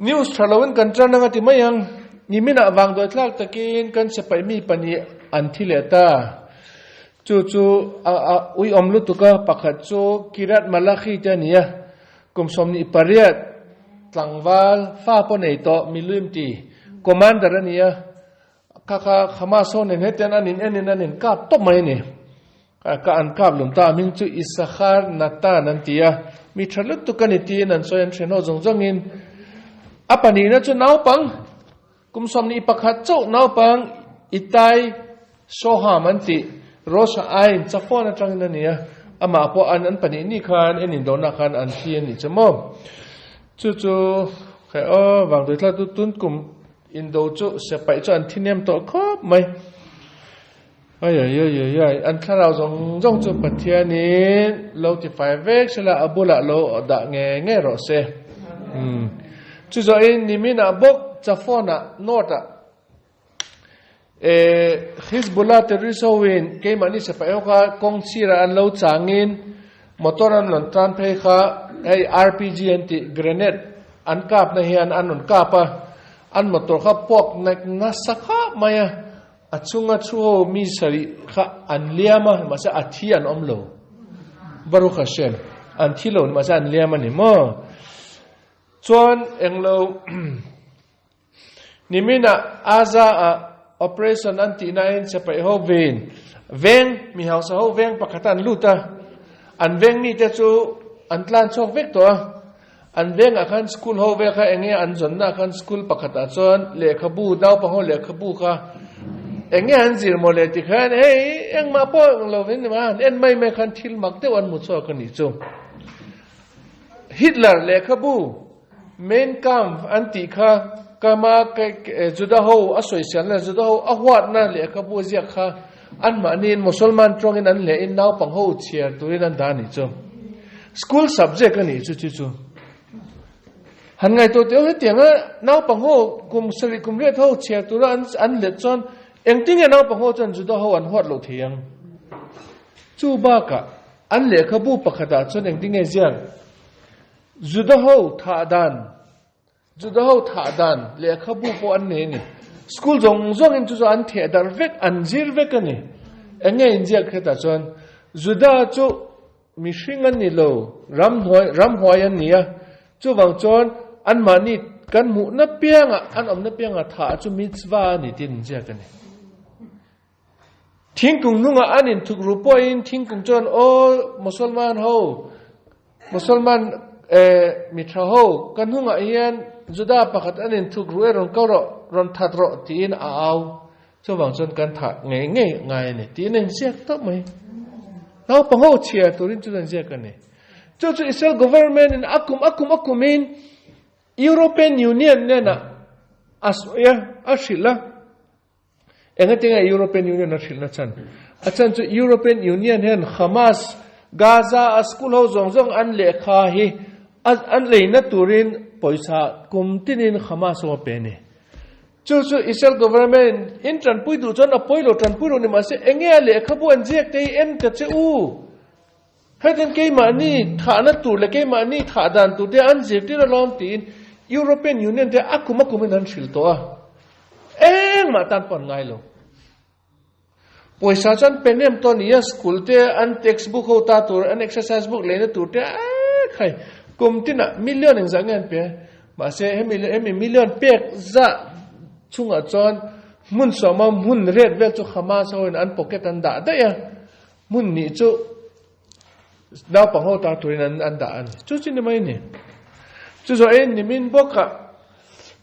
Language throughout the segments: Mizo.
News tha loin kan tan anga ti mai ang. Niminah vangduai thlak takin kan sipai mi pahnih an thi leh ta. Chu chu a a uiawm lutuk a, pakhat chu Kiryat Malachi te a ni a, kum 28 tlangval fa pawh nei tawh Miluim ti commander a ni a, kha kha Hamas ho nen hetian an in en in an in kap tawp mai a ni. Ka an kap lum ta, a hming chu Issachar Natan an ti a, mi tha lutuk a ni tiin an sawi an hre hnawh zawng zawngin a pahnihna chu naupang kum 21 chauh naupang Itai Soham an tih Rosh Ain Chafon atangin a ni a, amah pawh an an pahnih ni khan en indawhna khan an thi a nih chu maw. Chu chu khai aw vangdui thla tu tun kum indo chu sepaih chu an thi nem tawh khawp mai. Ai ai ai ai ai, an thlarau zawng zawng chu Pathianin lo tifai vek sela a bulah lo dah nge nge rawh se. Umm. Chu zawhin niminah bawk Chafona North-ah eh Hizbullah terrorist hoin keimahni sipai ho kha kawng chhirah an lo changin motor an rawn tan phei kha hei RPG an tih grenade an kapna hian an rawn kap a, an motor kha puak nasa khawp mai a. A chunga thu ho mi sarih kha an liam a, mahse a thi an awm lo. Baruch Hashem, an thi lo mahse an liam a ni maw? Chuan englo niminah Aza ah operation an tih nain sipai ho vein veng mi hausa ho veng pakhat an lut a, an veng mite chu an tlan chhuak vek tawh a. An vengah khan school ho vel kha enge an zawnna khan school pakhatah chuan lehkhabu naupang ho lehkhabu kha enge an zir maw le ti khan hei engmah pawh eng lo vin a han en mai mai khan thil mak deuh an hmu chhuak a nih chu. Hitler lehkhabu Mein Kampf an tih kha kama Juda ho a sawiselna Juda ho a huatna lehkhabu a ziak kha anmahniin Musalman tawngin an leh in naupang ho chhiar turin an dah a nih chu. School subject a nih chu chu chu. Han ngaihtuah teh u hetianga naupang ho kum sarih kum riat ho chhiar tura an an let chuan engtin nge naupang ho chuan Juda ho an huat loh thei ang? Chu bakah an lehkhabu pakhatah chuan engtin nge ziak? Juda ho thah dan Juda ho thah dan lehkhabu pawh an nei a ni. School zawng zawngin chu chu an theh darh vek, an zir vek a ni. Eng nge inziak hetah chuan Juda chu mihring an ni lo, ramhnuai, ramhuai an ni a. Chuvang chuan anmahni kan hmuhna piangah, an awmna piangah thah chu mitzvah a ni tiin inziak a ni. Thingkung hnungah an inthuk ru pawhin thingkung chuan aw Musalman ho, Musalman eh mi tha ho, ka hnungah hian Juda pakhat an inthuk ru e rawn kal rawh, rawn that rawh tiin a au. Chuvang chuan kan thah ngei ngei ngai a ni tiin a inziak tawp mai. Naupang ho chhiar turin chu an ziak a ni. Chu chu Israel government in a kum a kum a kumin European Union nenah a sawi a, a hrilh a. Engatinge European Union a hrilhna chhan? A chhan chu European Union hian Hamas, Gaza a school ho zawng zawng an lehkha hi an leina turin pawisa kum tinin Hamas ho a pe a ni. Chu chu Israel government in tanpui duh chuan a pawi lo tanpui lo ni mahse enge a lehkhabu an ziak te hi en ta che u. Hetin keimahni thahna tur leh keimahni thah dan tur te an zirtir alawm tiin European Union te a kum a kumin an hrilh tawh a. Engmah tan pawh an ngai lo. Pawisa chu an pe nem tawh a ni a, school te an textbook ho ta tur, an exercise book leina tur te khai kum tinah million engzah nge an pe a. Mahse hemi hemi million pek zah chungah chuan hmun sawma hmun ret vel chu Hamas hoin an pocket an dah daih a. Hmun nih chu naupang ho tar turin an an dah a ni. Chu chu ni mai ni. Chu zawh in nimin bawka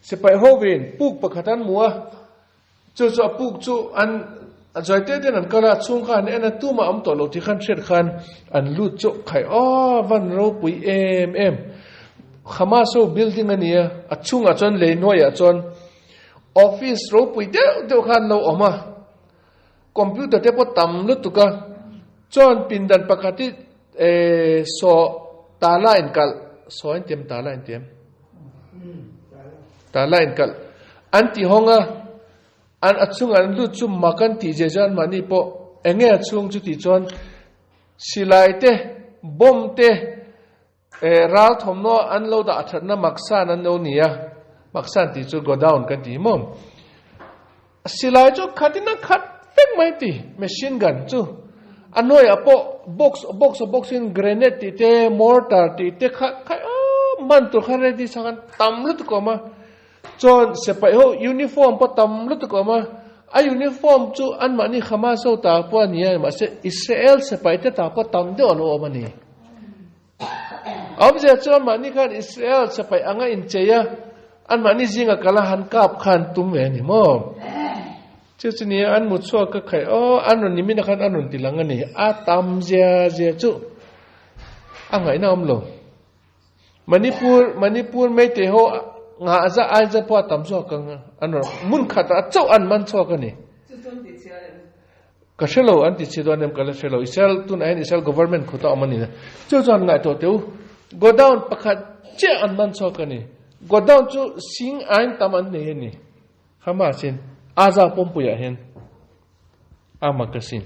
sipai hovin puk pakhat an hmu a, chu chu a puk chu an a zawi te ten an kal a, chhung kha an en a, tumah awm tawh lo tih khan hriat khan an lut chu khai aw van ropui em em. Hamas ho building a ni a, a chhungah chuan lei hnuaiah chuan office ropui deuh deuh khan an lo awm a. Computer te pawh tam lutuk a, chuan pindan pakhat hi eh saw tala inkalh, saw in tiam tala in tiam, tala inkalh an ti hawng a, an a chhungah an lut chu mak an tih zia chuan mahni pawh eng nge a chhung chu tih chuan silai te bomb te eh ral thawmhnaw an lo dah thatna maksan an lo ni a. Maksan tih chu godown kan ti hi maw? Silai chu khatin a khat vek mai ti, machine gun chu. A hnuaiah pawh box box a box in grenade tih te, mortar tih te kha kha man tur kha ready sa khan tam lutuk a awm a. Chuan sipai ho uniform pawh tam lutuk a awm a, a uniform chu anmahni Hamas ho ta pawh a ni a, mahse Israel sipai te ta pawh tam deuh a lo awm a ni. A awmzia chu anmahni khan Israel sipai anga inchei a, anmahni zinga kala han kap khan tum ve a ni maw? Chu chu nia an mutchhuak ka khaih aw, an rawn nimina khan an rawn ti lang a ni, a tam zia zia chu a ngaihna awm lo. Manipur Manipur Meitei ho ngah za ai za pawh a tam zawk ang an rawn hmun khatah chauh an man chhuak a ni. Ka hre lo an ti chhi dawn em ka la hre lo Israel tunah hian Israel government khuta awm a ni. Chu chuan ngaihtuah teh u godown pakhat chiah an man chhuak a ni. Godown chu sing aiin tam an nei a ni. Hamas in Aza pawmpuiah hian a mak asin.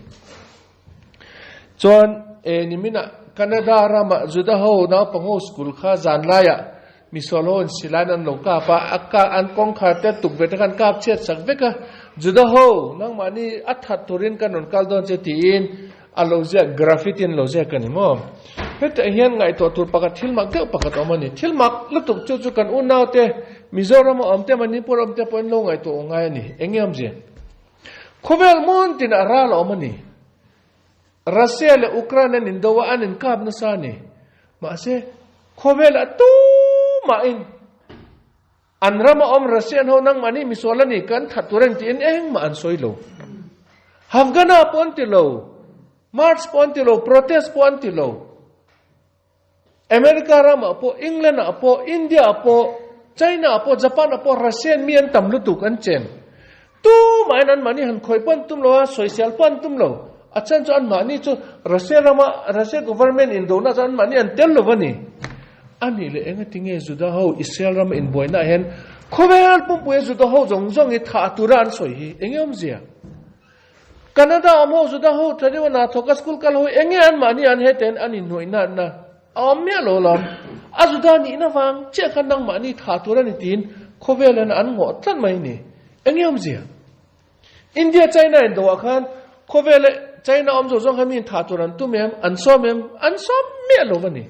Chuan e niminah Canada ramah Juda ho naupang ho school kha zan laiah misual ho in silain an lo kap a, a ka an kawngkhar te tukverh te khan kap chhiat sak vek a, Juda ho nangmahni a that turin kan rawn kal dawn che tiin a lo ziak graffiti an lo ziak a ni maw? Hetah hian ngaihtuah tur pakhat thil mak deuh pakhat a awm a ni. Thil mak lutuk chu chu kan unaute Mizoram a awm te Manipur a awm te pawhin lo ngaihtuah awm ngai a ni. Eng nge awmzia? Khawvel hmun tin a ral a awm a ni. Russia leh Ukraine an indo a, an inkap nasa a ni. Mahse, khawvel a tumahin an ram a awm Russian ho nangmahni misual a ni, kan that tur a ni tiin engmah an sawi lo. Afghana pawh an ti lo, March pawh an ti lo, protest pawh an ti lo. America ramah pawh, England ah pawh, India ah pawh, China ah pawh, Japan ah pawh Russian mi an tam lutuk an chen. Tumahin an mahni han khawih pawh an tum lo a, sawisel pawh an tum lo. A chhan chu an mahni chu Russia rama Russia government indona chuan an mahni an tel lo a ni. A nih leh engati nge Juda ho Israel rama inbuaina ah hian khawvel pumpuia Juda ho zawng zawng hi thah tura an sawi hi enge awmzia? Canada awm ho Juda ho tha deuh a hna thawk a school kal ho hi enge an mahni an heten an inhnuaih na na a awm miah lo lawm. A Juda nihna vang chiah khan nangmahni tha tur a ni tiin khawvel hian an ngawh tlat mai ni. Enge awmzia? India China in doah khan khawvel a China awm zawng zawng khan mi in tha tur an tum em? An sawm em? An sawm miah lo va ni.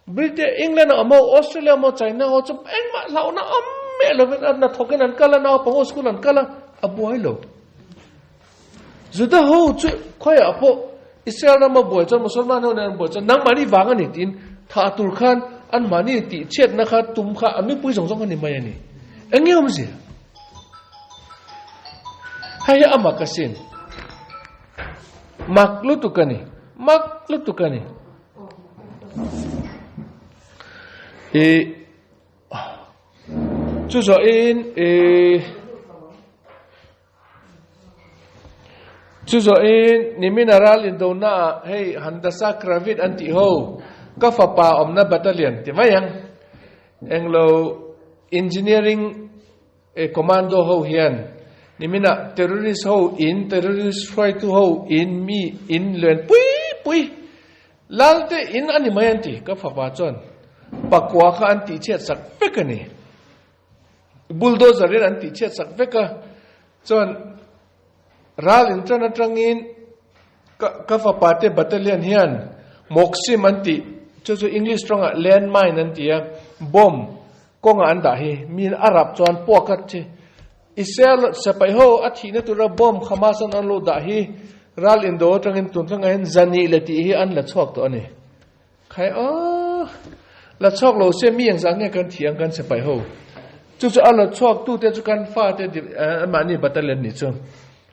Britain, England a awm ho, Australia awm ho, China ho chu engmah hlauhna awm miah lovin a hnathawkin an kal a, naupang ho school an kal a, a buai lo. Juda ho chu khawiah pawh Israel rama buai chuan Musalman ho nen an buai chuan nangmahni vang a ni tiin thah tur khan anmahni tih chhiatna kha tum kha a mipui zawng zawng a ni mai a ni. Eng nge awmzia? Hei hi a mak asin. Mak lutuk a ni. Mak lutuk a ni. I chu zawhin i chu zawhin nimina ral indona ah hei Handasa Kravit an tih ho ka fapa awmna battalion ti mai ang englo engineering E commando ho hian niminah terrorist ho in terrorist hruaitu ho in mi in len pui pui lal te in a ni mai an ti ka fapa chuan pakua kha an tih chhiat sak vek a ni bulldozer in an tih chhiat sak vek a chuan ral in tan atangin ka ka fapa te battalion hian moksim an tih chu chu english tawngah landmine an ti a bomb Kawngah an dah hi min a rap chuan puak a thi. Israel sipai ho a thihna tura bomb Hamas an an lo dah hi ral indo atangin tun thlengah hian zani le tih hi an la chhuak tawh a ni. Khai aw la chhuak lo se mi engzah nge kan thih ang kan sipai ho. Chu chu a la chhuak tute chu kan fate anmahni battalion nih chu.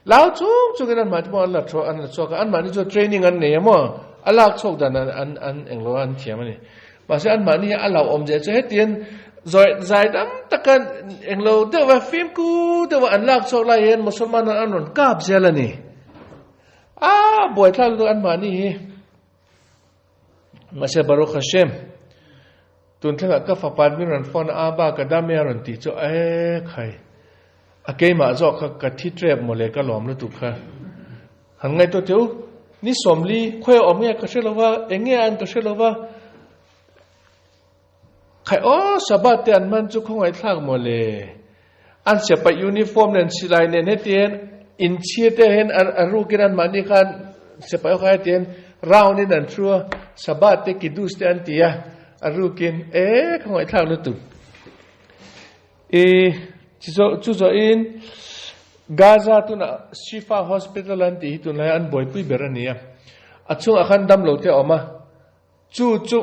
Lau chung chungin anmahni pawh an la an la chhuak a, anmahni chu training an nei a maw, a lak chhuak dan an an an englo an thiam a ni. Mahse anmahni hi a hlauhawm zeh chu hetiang zawi zai dam taka englo deuhva fimkhur deuhva an lak chhuak lai hian Musalman an rawn kap zel a ni. A buaithlak lutuk anmahni hi. Mahse Baruch Hashem, tun thlengah ka fapa min rawn phone a, Abba ka dam e a rawn tih chu e khai, a keimah zawk kha ka thi trep mawle ka lawm lutuk kha. Han ngaihtuah teh u, ni sawmli khawi a awm nge ka hre lo va, eng nge an ka hre lo va. Khai aw, Sabbath te an hman chu khawngaihthlak maw le? An siapa uniform nen silai nen hetiang inchhir te hian a rukin anmahni khan sipai ho kha hetiang round in an thu a, Sabbath te Kiddush te an ti a, a rukin e khawngaihthlak lutuk. I chu zawhin Gaza tunah Shifa Hospital an tih hi tunlai an buaipui ber a ni a, a chungah khan damlo te a awm a. Chu chu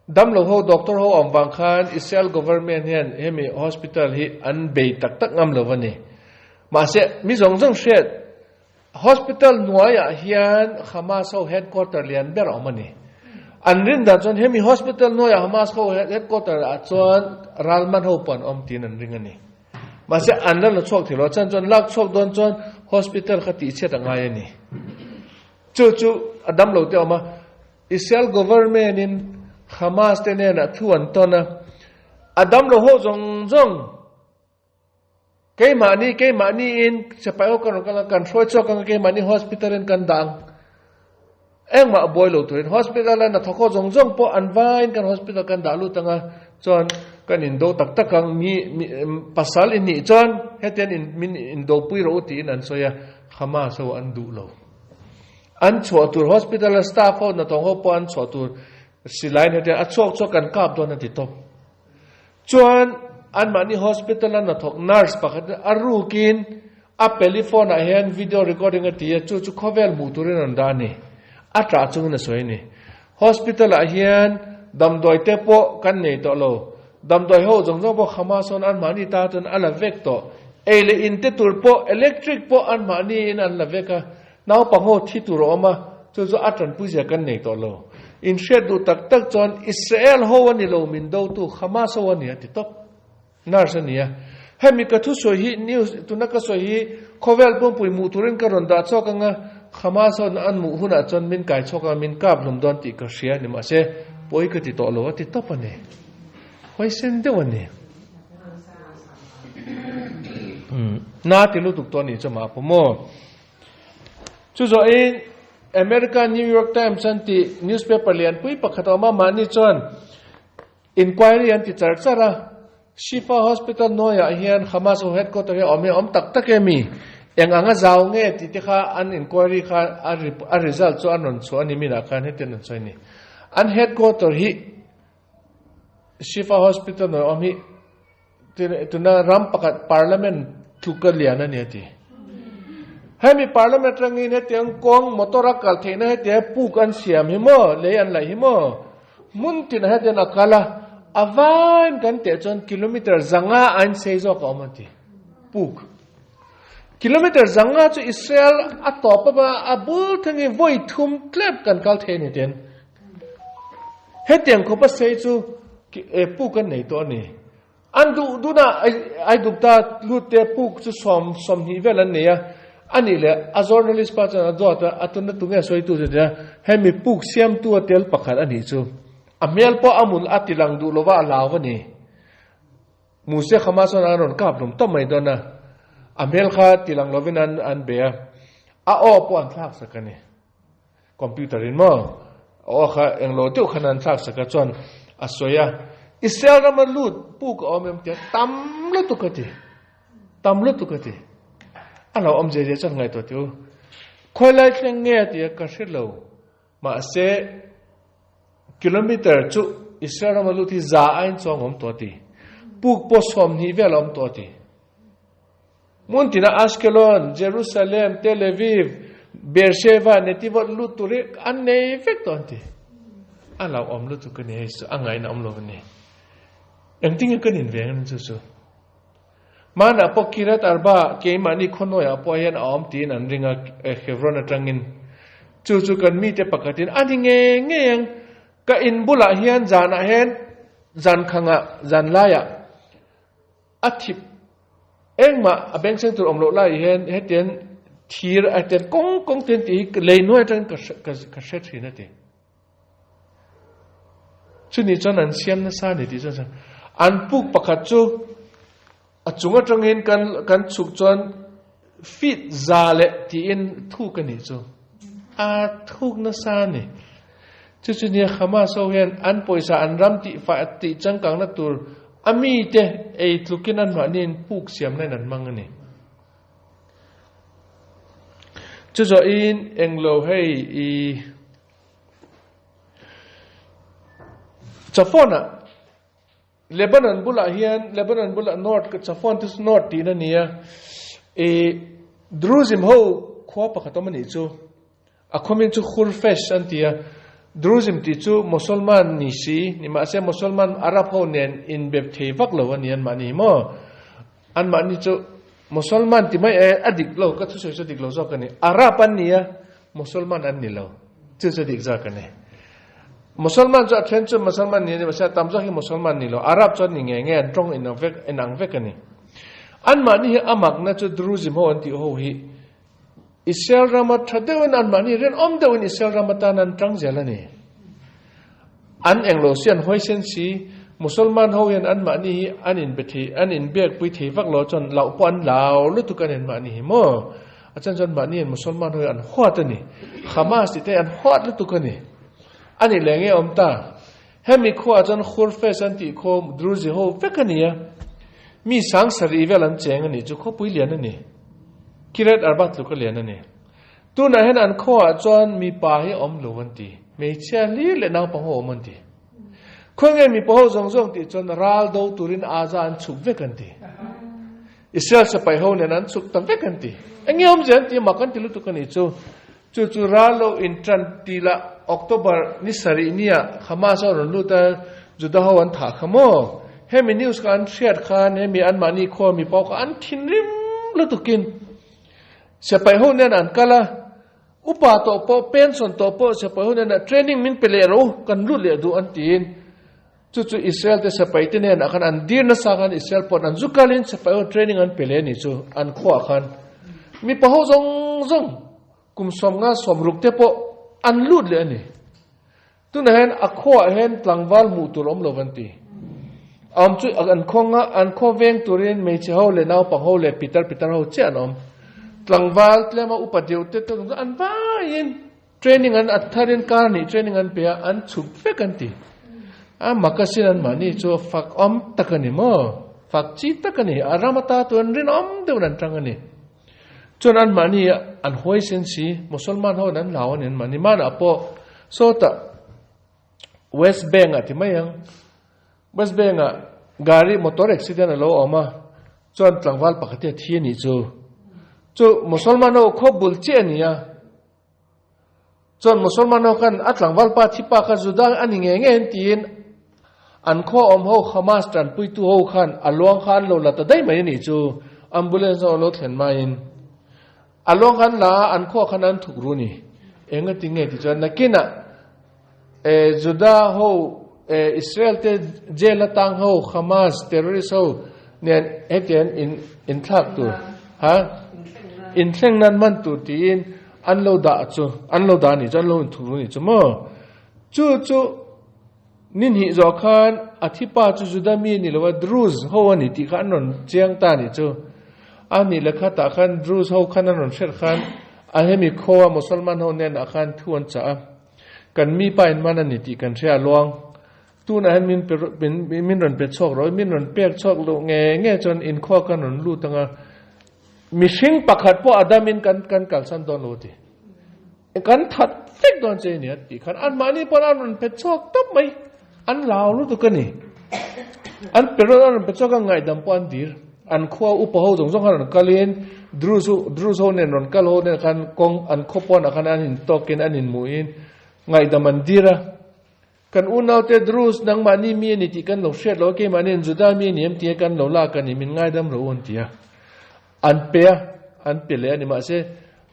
damlo ho doctor ho awm vang khan Israel government hian hemi hospital hi an bei tak tak ngam lo a ni. Mahse mi zawng zawng hriat hospital hnuaiah hian Hamas ho headquarter lian ber a awm a ni. An rin dan chuan hemi hospital hnuaiah Hamas ho headquarter ah chuan ralman ho pawh an awm tiin an ring a ni. Mahse an la la chhuak thei lo a chan chuan lak chhuak dawn chuan hospital kha tihchhiat a ngai a ni. Chu chu a dam lo te awm a, Israel government in Hamas te hnenah thu an tawn a, a dam lo ho zawng zawng keimahni keimahni in sipai ho kan rawn kal a, kan hruai chhuak ang a, keimahni hospital in kan dah ang. Engmah a buai lo turin hospital a hnathawk ho zawng zawng pawh an vaiin kan hospital kan dah lut ang a, chuan kan indo tak tak ang, mi pasal in nih chuan hetian in min indopui rawh u tiin an sawi a, Hamas ho an duh lo. An chhuah tur hospital a staff ho hnathawk ho pawh an chhuah tur silaiin hetiang a chhuak chhuak kan kap dawn a ti tawp. Chuan anmahni hospital a hnathawk nurse pakhat a rukin a peliphone ah hian video recording a ti a, chu chu khawvel hmuh turin a rawn dah a ni. A ṭah chungin a sawi a ni. Hospital ah hian damdawi te pawh kan nei tawh lo. Damdawi ho zawng zawng pawh Hamas hawn anmahni ta chuan a la vek tawh. Ei leh in te tur pawh electric pawh anmahni in an la vek a, naupang ho thi tur a awm a, chu chu a tanpui zia kan nei tawh lo. In hriat duh tak tak chuan Israel ho a ni lo min dotu Hamas ho a ni a ti tawp. Nurse a ni a. Hemi ka thusawi hi news tuna ka sawi hi khawvel pumpui hmuh turin ka rawn dah chhuak ang a, Hamas ho an hmuh hunah chuan min kai chhuak ang a, min kap hlum dawn tih ka hria a ni mahse pawi ka ti tawh lo a ti tawp a ni. Huaisen deuh a ni. Na ti lutuk tawh a nih chu mah pawh maw. Chu zawhin America New York Times an tih newspaper lianpui pakhat a awm a, mahni chuan Inquiry an ti char char a, Shifa Hospital hnuaiah hian Hamas ho headquarter hi a awm hi a awm tak tak em i? Eng anga zau nge tih te kha an inquiry kha a result chu an rawn chhuah a ni minah khan hetiang an sawi a ni. An headquarter hi Shifa Hospital hnuaiah awm hi Tuna ram pakhat parliament tluka lian a ni a ti. Hemi parliament atangin hetiang kawng motor a kal theihna hetiang puk an siam hi maw, lei an laih hi maw, hmun tinah hetiang a kal a, a vain kan teh chuan kilometer zanga a insei zawk a awm a ti. Puk. Kilometer zanga chu Israel a tawp a a bul thengin vawi thum tlep kan kal thei a ni ten. Hetiang khawpa sei chu puk an nei tawh a ni. An duh dunah Aigupta lutte puk chu 20 vel an nei a, a nih leh a journalist pa chuan a dawt a, a tuna tunge sawitu chu tia hemi puk siamtu a tel pakhat a nih chu. A hmel pawh a mun a tilang duh lova a lau a ni. Muse khama chuan an rawn kap hlum tawp mai dawn a, a hmel kha tilang lovin an bei a, a aw pawh an thlak sak a ni. Computer in maw aw kha englo deuh khan an thlak sak a chuan a sawi a, Israel rama lut puk a awm em tia tam lutuk a ti, tam lutuk a ti. A lo awm zia zia chuan ngaihtuah teh u. Khawilai thleng nge a ti a ka hre lo. Mahse kilometer chu Israel rama lut hi za aiin chuang a awm tawh a ti. Puk pawh 20 vel a awm tawh a ti. Hmun tina Ashkelon, Jerusalem, Tel Aviv, Beersheva, Netivot lut tur hi an nei vek tawh an ti. A lo awm lutuk a ni hei chu, a ngaihna awm lo a ni. Engtin nge kan inveng a ni chu chu. Hmanah pawh Kiryat Arba keimahni khawnawiah pawh hian a awm tiin an ring a, Hebron atangin. Chu chu kan mite pakhatin a ni ngei ngei ang, ka in bulah hian zanah hian zan khangah, zan laiah, A thip engmah a bengchheng tur awm loh lai hian hetiang thir a hetiang kawng kawng te an tih hi lei hnuai atangin ka ka ka hre thin a ti. Chuni chuan an siam nasa a ni tih chuan an puk pakhat chu a chung atangin kan kan chhuk chuan feet za leh tiin thuk a nih chu. A thuk nasa a ni. Chu chu nia Hamas ho hian an pawisa an ram tih fah tih changkangna tur a mite ei tlukin an mahniin puk siamna in an hmang a ni. Chu zawhin englo hei i Chaphon-ah Lebanon bulah hian Lebanon bulah North Chaphon te chu North tihna a ni a, i Druzim ho khua pakhat awm a nih chu. A khawmin chu Khurfesh an ti a, Druzim tih chu Mosolman ni si, nimahse Mosolman Arab ho nen inbep thei vak lo a ni anmahni hi maw? Anmahni chu Mosolman ti mai e, a dik lo, ka thusawi chu a dik lo zawk a ni. Arab an ni a, Mosolman an ni lo, chu chu a dik zawk a ni. Mosolman chu a then chu Mosolman ni a ni, mahse a tam zawk hi Mosolman ni lo, Arab chu an ni ngei ngei, an tawng inang vek inang vek a ni. Anmahni hi a makna chu Druzim ho an tih ho hi, Israel rama tha deuhin anmahni rinawm deuhin Israel ram atan an tang zel a ni. An englo si an huaisen si, Musalman ho hian anmahni hi an inbe thei, an inbiakpui thei vak lo chuan loh pawh an lau lutuk a ni anmahni hi maw. A chan chuan mahni hian Musalman ho hi an huat a ni. Hamas tih te hi an huat lutuk a ni. A nih leh nge awm ta? Hemi khuaah chuan Khurfes an tih khaw Druzi ho vek a ni a, mi sangsarih vel an cheng a nih chu khawpui lian a ni. Kiryat Arba tluk a lian a ni. Tunah hian an khuaah chuan mipa hi awm lo an ti, hmeichhia hlir leh naupang ho awm an ti. Khawi nge mipa ho zawng zawng tih chuan ral do turin Aza an chhuk vek an ti. Israel sipai ho nen an chhuk ta vek an ti. Eng nge awmzia an ti a, mak an ti lutuk a nih chu. Chu chu ral lo inṭan tih lah October ni sarih nia Hamas a rawn lut a, Juda ho an thah kha maw? Hemi news kha an hriat khan hemi anmahni khua mi pawh kha an thinrim lutukin sipai ho nen an kal a, upa tawh pawh pension tawh pawh sipai ho nen training min pe leh rawh u, kan lut leh duh an tiin chu chu Israel te sipai te nen ah khan an dir nasa khan Israel pawh an zu kalin sipai ho training an pe leh a nih chu an khuaah khan mipa ho zawng zawng Kum 50 60 te pawh an lut leh a ni. Tunah hian a khuaah hian tlangval hmuh tur awm lo an ti. Awm chu an khawnga an khaw veng turin hmeichhe ho leh naupang ho leh pitar pitar ho chiah an awm. Tlangval tlema upa deuh te te chu an vaiin training an a tharin kar hnih training an pe a, an chhuk vek an ti. A makasin an mahni chu fak awm tak a ni maw? Fak chi tak a ni. A ram ata tu an rinawm deuhin an tang a ni. Chuan anmahni an huaisen si, Musalman ho in an hlau a ni anmahni manah pawh sawtah West Bank ah ti mai ang, West Bank ah gari motor accident a lo awm a, chuan tlangval pakhat hi a thi a nih chu. Chu Musalman ho khaw bul chiah a ni a, chuan Musalman ho khan a tlangval pa thi pa kha Juda a ni ngei ngei an tiin an khaw awm ho Hamas tanpuitu ho khan a luang kha an lo la ta daih mai a nih chu, ambulance ho a lo thlen maiin a luang kha an la a, an khuah khan an thuk ru ni. Engati nge ti chuan nakinah Juda ho Israel te jail atang ho Hamas terrorist ho nen hetiang in inthlak tur ha inthleng nan man tur tiin an lo dah chu an lo dah ni chu an lo inthuk ru ni chu maw chu chu ni hnih zawh khan a thipa chu Juda mi ni lova Druze ho a ni tih kha an rawn chiang ta ni chu a nih leh khatah khan Druze ho khan an rawn hriat khan a hemi khawa Musalman ho nen ah khan thu an chah a Kan mi pa in man a ni tih kan hria luang. Tunah hian min pe min rawn pe chhuak rawh i min rawn pek chhuak loh nge nge chuan inkhua kan rawn lut anga mihring pakhat pawh a dam in kan kan kalsan dawn lo a ti. Kan that vek dawn che ni a tih khan anmahni pawn an rawn pe chhuak tawp mai. An lau lutuk a ni. An pe rawn an rawn pe chhuak a ngaihdam pawh an dir. An khua upa ho zawng zawng khan rawn kalin Druze ho Druze ho nen rawn kal ho nen khan kawng an khaw pawnah khan an intawkin an inhmuhin ngaihdam an dir a. Kan unaute Druze nangmahni mi a ni tih kan lo hriat lo a, keimahni an Juda mi a ni em tih kan lo lak a ni, min ngaidam rawh u an ti a. An pe a, an pe leh a ni. Mahse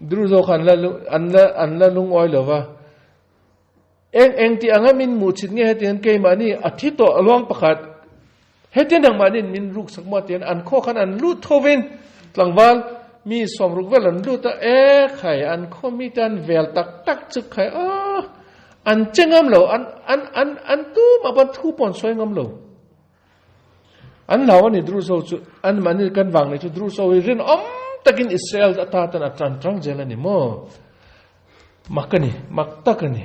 Druze ho khan an la an la an la lungawi lo va. Eng eng tih anga min hmuh chhit nge hetiang keimahni a thi tawh a luang pakhat hetiang nangmahniin min ruk sak maw tiang an khaw khan an lut thovin tlangval mi sawmruk vel an lut a e khai an khaw mi te an vel tak tak chu khai aw an che ngam lo an an an an tumah pawn thu pawh an sawi ngam lo an hlau a ni Druze ho chu an mahni kan vang nei chu Druze ho hi rinawm takin Israel ata tan a tan tang zel a ni maw. Mak a ni, mak tak a ni.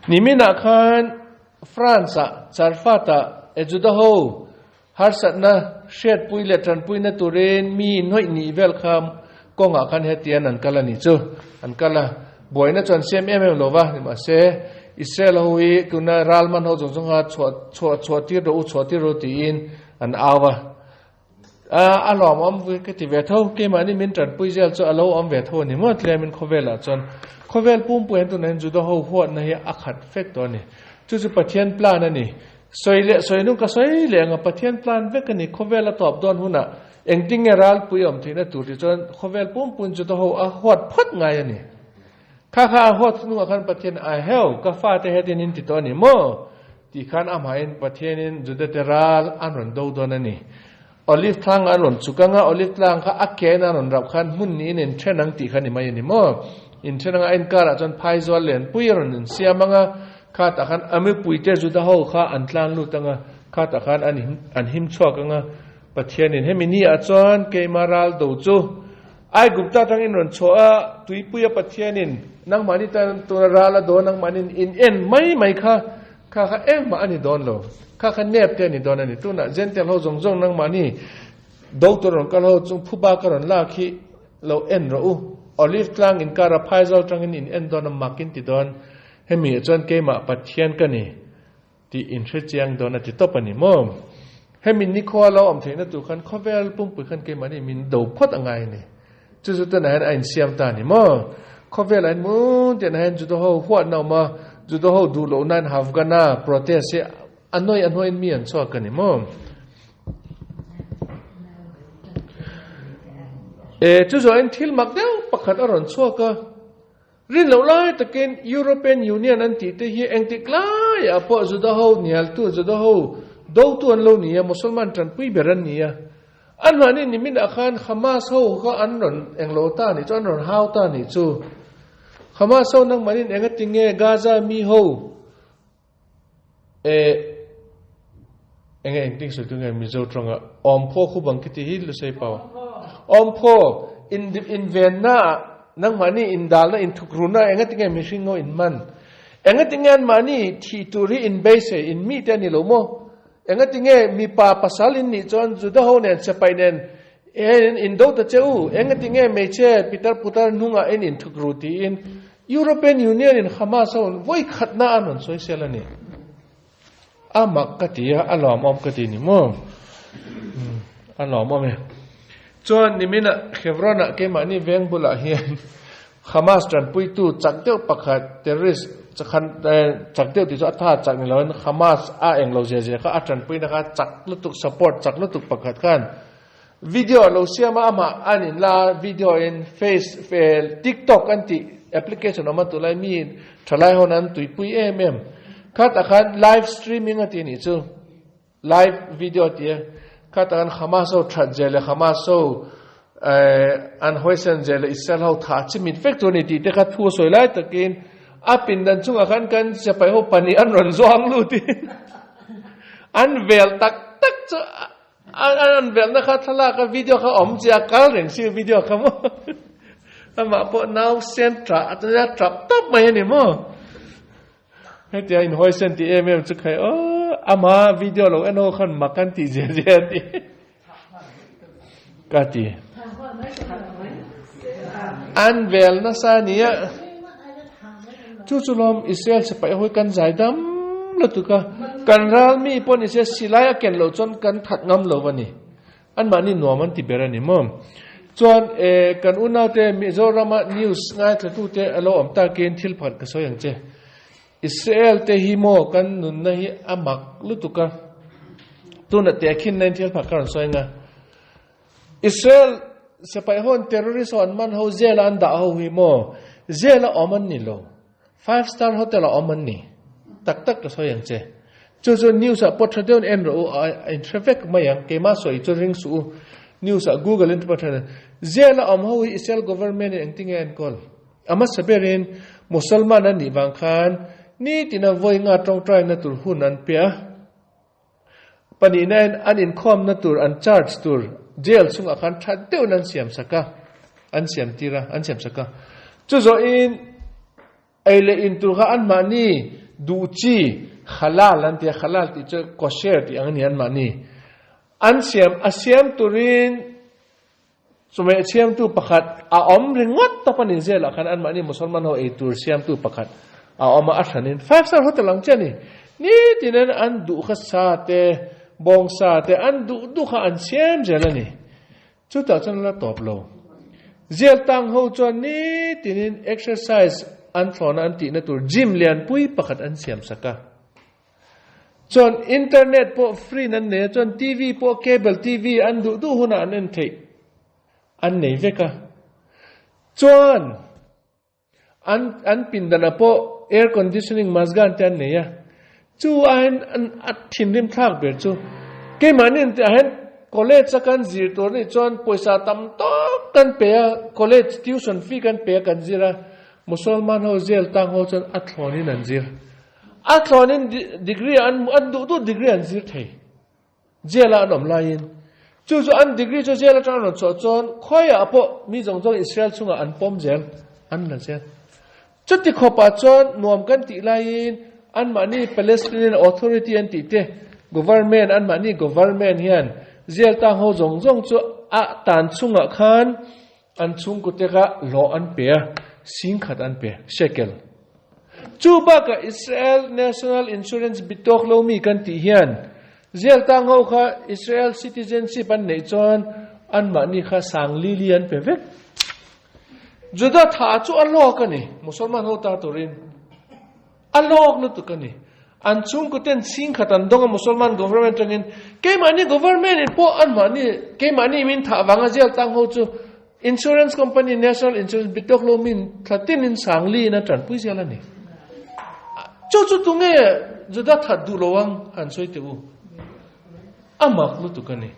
Niminah khan France-ah Charfat-ah Juda ho harsatna hriatpui leh tanpuina turin mi hnawih nih vel kha kawngah khan hetian an kal a nih chu. An kal a, buaina chu an siam em em lo va, nimahse Israel ho hi tuna ralman ho zawng zawnga chhuah chhuah chhuah tir rawh u chhuah tir rawh u tiin an au a. A lawmawm ka ti ve tho, keimahni min tanpui zel chu a lo awm ve tho a ni maw tlemin khawvelah chuan khawvel pumpui hian tunah hian Juda ho huatna hi a khat fek tawh a ni. Chu chu Pathian plan a ni. Sawi leh sawi nung ka sawi leh ang a, Pathian plan vek a ni. Khawvel a tawp dawn hunah engtin nge ralpui awm theihna tur tih chuan khawvel pumpuiin Juda ho a huat phawt ngai a ni. Kha kha a huat hnungah khan Pathian a heu, ka fate hetin in ti tawh a ni maw? Tih khan amahin Pathianin Judate ral an rawn do dawn a ni. Olive tlang an rawn chuk anga, olive tlang kha a ken a rawn rauh khan hmun niin in then ang tih kha ni mai a ni maw? In then anga a inkarah chuan phaizual lianpui a rawn insiam anga, khatah khan a mipuite Juda ho kha an tlan lut anga, khatah khan an him chhuak anga, Pathianin hemi ni ah chuan keimah ral do chu Aigupta atangin rawn chhuah a, tuipuia Pathianin nangmahni tan tuna ral a dawn nangmahnin in en mai mai kha, kha kha engmah a ni dawn lo, kha kha nep te a ni dawn a ni. Tunah Gentile ho zawng zawng nangmahni do tur rawn kal ho chung phuba ka rawn lak hi lo en rawh u. Olive tlang inkara phaizawl tangin in en dawn a mak in ti dawn. Hemi ah chuan keimah Pathian ka ni. Tih in hre chiang dawn a ti tawp a ni maw? Hemi nikhua lo awm theihna tur khan khawvel pumpui khan keimahni min do phawt a ngai a ni. Chu chu tunah hian a insiam ta a ni maw? Khawvel ah hian mun tianah hian Judo ho huatna a awm a, Judo ho duh loh nan Hafgana protest hi a nawi a hnuaiin mi an chhuak a ni maw? E, chu zawhin thil mak deuh pakhat a rawn chhuak a. Rin loh lai takin European Union an tih te hi engtik laiah pawh Juda ho nialtu, Juda ho dotu an lo ni a, Musalman tanpui ber an ni a. An mahni niminah khan Hamas ho kha an rawn englo ta nih chu, an rawn hau ta nih chu. Hamas ho nangmahnin engati nge Gaza mi ho eh enge engtin sawi tu nge Mizo tawnga awmphaw khu bang khi tih hi lusei pau awmphaw in invenna nangmahni indalna inthukruna engati nge mihring ngo in man engati nge anmahni thih tur hi in beisei in mi te ani lo maw engati nge mipa pasal in nih chuan Juda ho nen sipai nen en in do ta che u engati nge hmeichhe pitar putar hnungah en inthukru tiin European Union in Hamas ho vawi khatna an rawn sawi sel a ni. A mak ka ti a, a lawmawm ka ti ni maw? A lawmawm e. Chuan niminah Hebron-ah keimahni veng bulah hian Hamas tanpuitu chak deuh pakhat terrorist chakhan chak deuh tih chu a tha chak ni loin Hamas a englo zia zia kha a tanpuina kha chak lutuk support chak lutuk pakhat khan Video a lo siam a, amah an in la video in face tiktok an tih application awm a tulai mi thalai ho an tuipui em em. Khatah khan live streaming a tih a nih chu, live video a ti a, khatah khan Hamas ho that zel leh Hamas ho an hawisan zel leh Israel ho thah chimit vek tur a ni tih te kha thu a sawi lai takin a pindan chungah khan kan sipai ho pahnih an rawn zuang lut in an vel tak tak chu An velhna kha thlalak a video kha awm chi a kal reng si video kha maw amah pawh nau sen tah a tap tap mai a ni maw hetia in hawi sen tih em em chu khai aw ama video lo en ho khan mak an tih zia zia a ti ka ti an vel nasa nia Chu chu lawm Israel sipai hawi kan zai dam lutuk a, kan ral mi pawh ni se silai a ken loh chuan kan that ngam lo a ni. Anmahni nuam an ti ber a ni maw? Chuan eh kan unaute Mizorama news ngaithlatute a lo awm takin thil pakhat ka sawi ang che. Israel te hi maw kan nunna hi a mak lutuk a, tunah tehkhin nain thil pakhat ka rawn sawi ang a. Israel sipai ho an terrorist ho an man ho jail a an dah ho hi maw jail a awm an ni lo five star hotel a awm an ni tak tak ka sawi ang che chu chu news ah pawh tha deuhin en rawh u a in hre vek mai ang keimah sawi chu ring suh u news ah google in pawh tha jail a awm ho hi Israel government in engtin nge a enkawl a hmasa berin Musalman an nih vang khan nitina vawi nga tawngtai na tur hun an pe a. Pahnihna in an inkhawmna tur an charge tur jail chungah khan tha deuhin an siam sak a, an siam tir a, an siam sak a. Chu zawhin ei leh in tur kha anmahni duh chi halal an ti a, halal tih chu kosher tih ang a ni anmahni. An siam a siam turin chawhmeh siamtu pakhat a awm ringawt tawp a ni zelah khan anmahni Musalman ho ei tur siamtu pakhat a awm a, a hranin five star hotel ang chiah a ni. Nitin an duh kha sa te, bawngsa te an duh duh kha an siam zel a ni. Chutah chuan la tawp lo. Zial tang ho chuan nitinin exercise an thlawna an tihna tur gym lianpui pakhat an siam sak a. Chuan internet pawh free in an nei a, chuan TV pawh cable TV an duh duh hunah an en theih an nei vek a. Chuan. An an pindanah pawh air conditioning masgan te an nei a, chu aiin an a thinrim thlak ber chu keimahni an tih ah hian college a kan zir tur anih chuan pawisa tam tawk kan pe a, college tuition fee kan pe a kan zir a, Musalman ho jail tang ho chuan a thlawnin an zir. A thlawnin degree an an duh duh degree an zir thei. Jail a an awm laiin chu chu an degree chu jail atang an rawn chhuah chuan khawiah pawh mi zawng zawng Israel chungah an pawm zel an la zel. Chuti khawpah chuan nuam kan tih laiin anmahni Palestinian Authority an tih te government anmahni government hian jail tang ho zawng zawng chu a tan chungah khan An chhungkute kha hlawh an pe a, singkhat an pe, shekel. Chu bakah Israel National Insurance bi tawk lo mi kan tih hian Zial tang ho kha Israel citizenship an neih chuan anmahni kha sang li li an pe vek. Juda tha chu a lawk a ni, Musalman ho ta turin. A lawk lutuk a ni. An chhungkuten chhingkhat an dawng a Musalman government atangin keimahni government in pawh anmahni keimahni min thah vanga jail tang ho chu insurance company national insurance bitlawk lo min thla tinin sangli in a tanpui zel a ni. Chu chu tunge Juda that duh lo ang han sawi teh u. A mak lutuk a ni.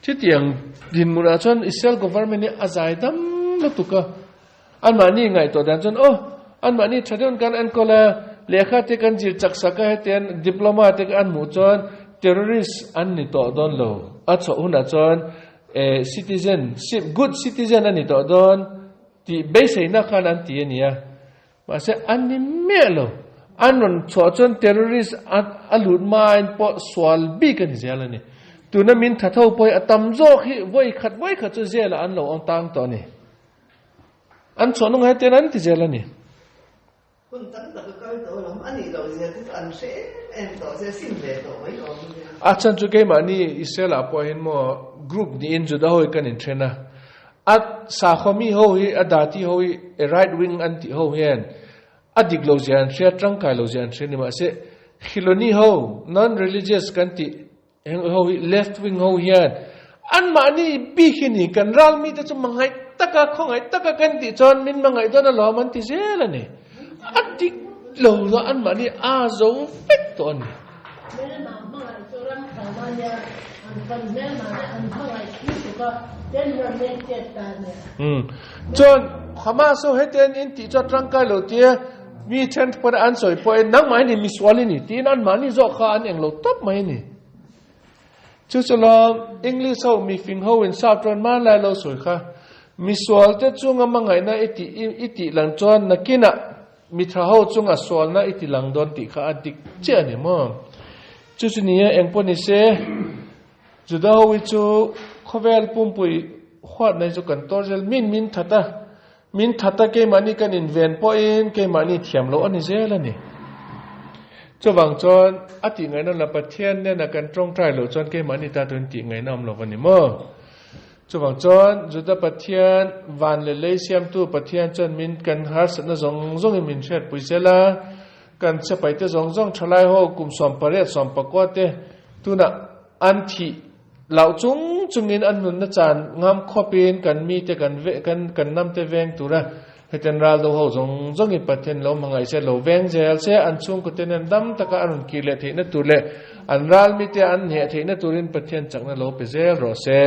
Chutiang dinhmunah chuan Israel government hi a zai dam lutuk a. Anmahni ngaihtuah dan chuan aw, anmahni tha deuhin kan enkawl a, lehkha te kan zir chak sak a, hetiang diploma te an hmuh chuan terrorist an ni tawh dawn lo. A chhuah hunah chuan eh citizen, good citizen a ni tawh dawn tih beiseina khan an ti a nia. Mahse an ni miah lo. An rawn chhuah chuan terrorist a lut hmain pawh sual bik a ni zel a ni. Tuna min tha tho pawh hi a tam zawk hi vawi khat vawi khat chu jail-ah an lo awm tang tawh a ni. An chhuah nung hetian an ti zel a ni. Hun tam tak a kal tawh alawm, a nih loh zia te chu an hre em em tawh se, sim ve tawh mai awm nia. A chhan chu keimahni Israel-ah pawh hian maw group niin Juda ho hi kan inthen a, a sakhaw mi ho hi a dati ho hi right wing an tih ho hian a dik lo zia an hria, tangkai lo zia an hria ni mahse Khiloni ho non-religious kan tih Heng ho hi left wing ho hian anmahni bik hi ni kan ral mite chu mangaih taka khawngaih taka kan tih chuan min mangaih dawn alawm an ti zel a ni. A dik lo la anmahni a zo vek tawh a ni. Hmelma hmangaih chu ram thawm a nia, an kan hmelma te an hmangaih thil tuk a, ten ram leng chet ta a nia. Umm chuan Hamas ho hetian in tih chu a tangkai lo tia Mi then pawn an sawi pawhin nangmah hi ni misual i ni tiin anmahni zawk kha an englo tawp mai a ni. Chu chu lawm English ho mifing ho in sap chuan hmanlai lo sawi kha misual te chunga hmangaihna i tih i tih lang chuan nakinah mitha ho chunga sualna i ti lang dawn tih kha a dik chiah a ni maw. Chu chu ni e engpawh ni se Juda ho hi chu khawvel pumpui huatna hi chu kan tawr zel min min that a. Min that a keimahni kan inven pawhin keimahni thiam loh a ni zel a ni. Chuvang chuan a tih ngaihna la Pathian nena kan tawngtai loh chuan keimahni ta tuin tih ngaihna awm lo a ni maw? Chuvang chuan Juda Pathian, van leh lei siamtu Pathian chuan min kan harsatna zawng zawngin min hriatpui zel a, kan sipaite zawng zawng thalai ho kum 18 14 te tunah an thih Hlauh chung chungin an nunna chan ngam khawpin kan mite kan ve kan kan namte veng tura hetiang ral do ho zawng zawngin Pathian lo hmangaih se lo veng zel se an chhungkawte nen dam taka an rawn kir leh theihna tur leh an ral mite an hneh theihna turin Pathian chakna lo pe zel rawh se.